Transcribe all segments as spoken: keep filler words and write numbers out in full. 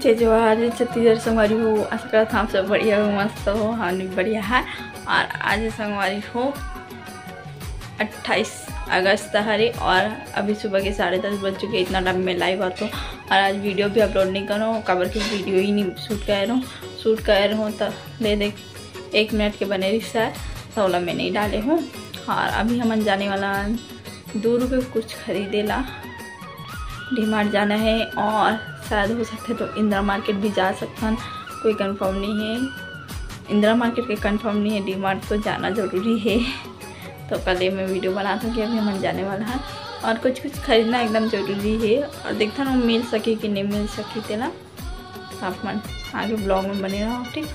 जय जोहार, जय छत्तीसगढ़ संगवारी हो। आशा करत हव आप सब बढ़िया हो, मस्त हो, हम भी बढ़िया है। और आज संगवारी हो अट्ठाईस अगस्त हरे और अभी सुबह के साढ़े दस बज चुके हैं। इतना टाइम में लाइव आत हों और आज वीडियो भी अपलोड नहीं करों, काबर कि वीडियो ही नहीं शूट कर रहा हूँ। शूट कर रहा हूँ तो दे दे एक मिनट के बने रिहिस हे, तो ओला मैं नहीं डाले हूँ। और अभी हमन जाने वाला दो रुपये कुछ खरीदे ला, डी मार्ट जाना है और शायद हो सकता है तो इंदिरा मार्केट भी जा सकथन, कोई कंफर्म नहीं है। इंदिरा मार्केट के कंफर्म नहीं है, डी मार्ट तो जाना जरूरी है। तो कल ये मैं वीडियो बनात हों कि अभी हमन जाने वाला है और कुछ कुछ खरीदना एकदम जरूरी है और देखथन वो मिल सके कि नहीं मिल सके तेला। आप मन आगे ब्लॉग में बने रहो, ठीक?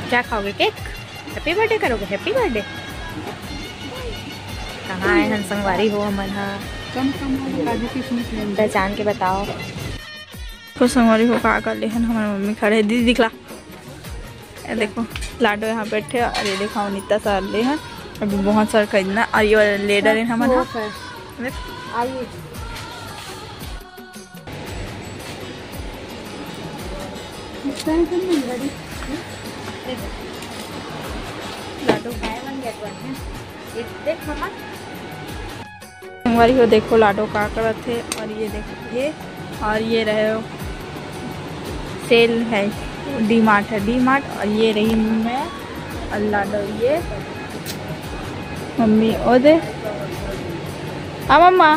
क्या खाओगे, केक? हैप्पी बर्थडे करोगे? Happy birthday. कहाँ आए हन संगवारी हो हमन हा? कम कम हो, काजू किशमिश लेंगे। पहचान के बताओ। को संगवारी हो का कर ले हन, हमारे मम्मी खड़े हैं। दीदी दिखला, ये देखो लाडो यहाँ बैठे और ये देखो अनिता सर ले हन। अभी बहुत सारा खरीदना और ये वाला लेडर है हमारा। आइए। लाडो। संगवारी हो देखो लाडो का करत हे और ये देखो ये और ये रहे सेल है, डी मार्ट है, डी मार्ट। और ये रही मैं और लाडो, ये मम्मी ओदे, आ मम्मा,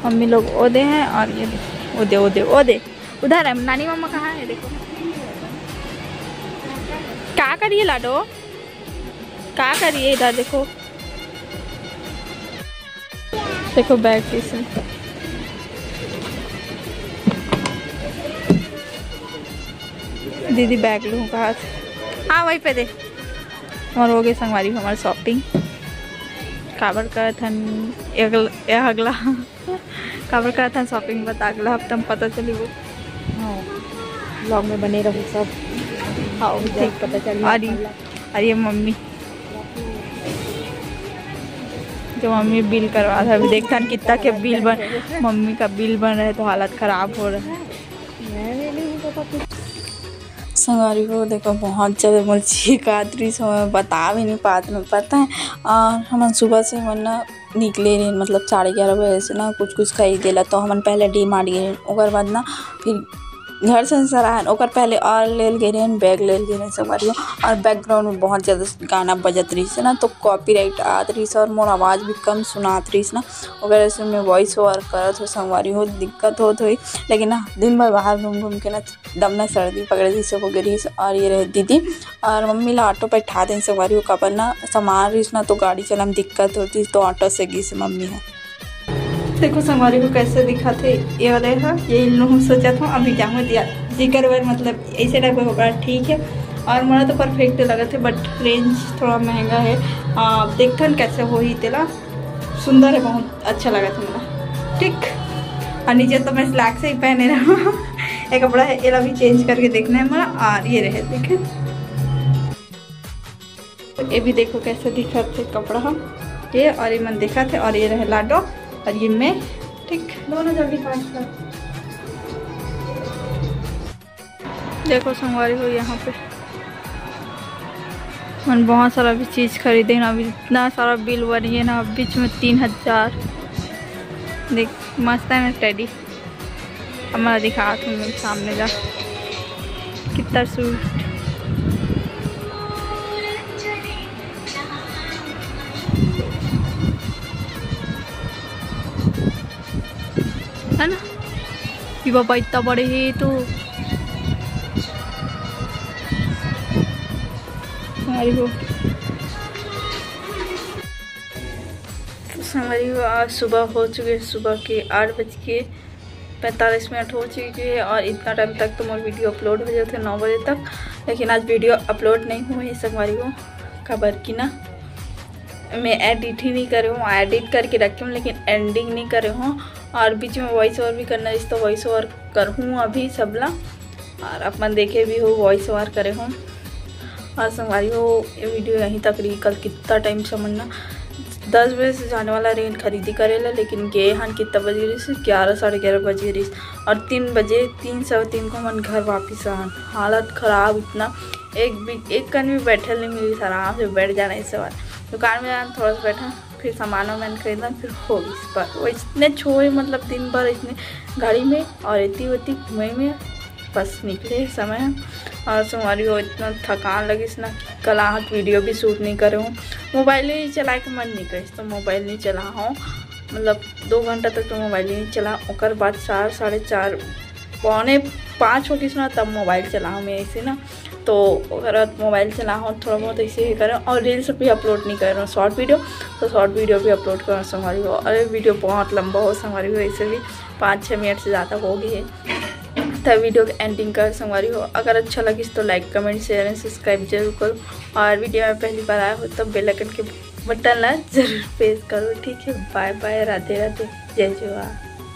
मम्मी लोग ओदे हैं और ये देखो, ओदे, ओदे, ओदे। उधर है नानी मम्मा, कहाँ है? देखो का करिए लाडो, का करिए इधर देखो, देखो बैग कैसे। दीदी बैग लूँ कहा, हाँ वहीं पे दे। और हो गए संगवारी हमारे शॉपिंग। काबर करत हन अगला, काबर करत हन शॉपिंग बता, अगला हफ्ता में पता चली वो। हाँ, ब्लॉग में बने रहो सब। हाँ, ठीक। पता चल और ये, और ये मम्मी, जो मम्मी बिल करवा था, अभी देखथन कितना के बिल बन, मम्मी का बिल बन रहा है तो हालत खराब हो रहा है। संगवारी हो देखो, बहुत ज्यादा मोर छींक आत रहिस, मैं बता भी नहीं पात मैं, पता है। और हमन सुबह से मन ना निकले रहे, मतलब साढ़े ग्यारह बजे से ना कुछ कुछ खरीदे ला, तो हमन पहले डी मार्ट गए, ओकर बाद ना फिर घर से सर आयन, ओकर पहले और लेल गए रहन, बैग लेल गए रहन संगवारी हो। और बैकग्राउंड में बहुत ज्यादा गाना बजत रहिस ना, तो कॉपीराइट आत रहिस और मोर आवाज भी कम सुनात रहिस ना, ओकर से मैं वॉइस ओवर करत हो संगवारी हो, दिक्कत होत होई, लेकिन ना दिन भर बाहर घूम घूम के ना दम ना सर्दी पकड़ दिस हो गे रहिस। और ये रहे दीदी और मम्मी ला ऑटो पे बैठा देन संगवारी हो, काबर ना सामान रहिस ना तो गाड़ी चला में दिक्कत होती, तो ऑटो से गिस मम्मी है। देखो संगवारी हो कैसे दिखत हे ये वाला, हा ये लूँ सोचत हूँ अभी जाऊँ दिया, जेकर बर मतलब ऐसे टाइप का कपड़ा ठीक है। और मोला तो परफेक्ट लगत हे, बट रेंज थोड़ा महंगा है। आ, देखथन कैसे होही तेला। सुंदर है, बहुत अच्छा लगत हे मोला। ठीक, और नीचे तो मैं स्लैक से ही पहने रहूँ। ये कपड़ा है, एला भी चेंज करके देखना है मोला। और ये रहे, देखे, ये भी देखो कैसे दिखत हे कपड़ा हम, ये और ये मन दिखत हे, और ये रहे लाडो और ये मैं। ठीक, दोनों जल्दी फास्ट कर। देखो संगवारी हो, यहाँ पे मन बहुत सारा भी चीज खरीदे ना, अभी इतना सारा बिल बनिए ना, बीच में तीन हजार। देख, मस्त है ना टेडी। अब मैं दिखात हूँ सामने जा, कितना सूट है ना। ये बाबा इतना बड़े है तो। संगवारी हो, तो संगवारी हो, आज सुबह हो चुके हैं, सुबह के आठ बज के पैंतालीस मिनट हो चुकी है और इतना टाइम तक तो मोर वीडियो अपलोड हो जाते नौ बजे तक, लेकिन आज वीडियो अपलोड नहीं हुए है संगवारी हो, काबर कि ना मैं एडिट ही नहीं करे हूँ, एडिट करके रखे हूँ लेकिन एंडिंग नहीं करे हूँ। और बीच में वॉइस ओवर भी करना रहिस तो वॉइस ओवर करहूँ अभी सबला, और अपन देखे भी हो वॉइस ओवर करे हूँ। और संगवारी हो, ये वीडियो यहीं तक रही। कल कितना टाइम से मन ना दस बजे से जाने वाला रहेन खरीदी करे ला, लेकिन गे हन कितना बज गे रहिस, ग्यारह, साढ़े ग्यारह बज गे रहिस। और तीन बजे, तीन, सवा तीन को हमन घर वापिस आहन। हालत खराब इतना, एक भी, एक कन भी बैठे ला नहीं मिलिस, आराम से बैठ जाना इस बार। दुकान में जान, थोड़ा सा बैठा, फिर सामान वामान खरीदन, फिर हो गइस। पर वो इतने छोए, मतलब दिन भर इतने गाड़ी में और एती ओती घूमे में बस निकले समय। और संगवारी हो, इतना थकान लगिस ना कि कल आहत वीडियो भी शूट नहीं करे हूँ, मोबाइल ही चलाए के मन नहीं करिस तो मोबाइल नहीं चला हूँ। मतलब दो घंटा तक तो मोबाइल ही नहीं चला। ओकर बाद चार, साढ़े चार, पौने पाँच हो गइस ना, तब मोबाइल चला हूँ मैं ऐसे ना। तो ओकर बाद मोबाइल चला हूँ, थोड़ा बहुत ऐसे ही करें और रील्स भी अपलोड नहीं कर रहा हूँ, शॉर्ट वीडियो, तो शॉर्ट वीडियो भी अपलोड कर रहा हूँ संगवारी हो। अरे वीडियो बहुत लंबा हो संगवारी हो, ऐसे भी पाँच छः मिनट से ज़्यादा हो गई है। तो वीडियो के एंडिंग कर संगवारी हो, अगर अच्छा लगिस तो लाइक, कमेंट, शेयर एंड सब्सक्राइब जरूर करो। और वीडियो में पहली बार आए हो तो बेल आइकन के बटन ला जरूर प्रेस करो, ठीक है। बाय बाय, राधे राधे, जय जोहार।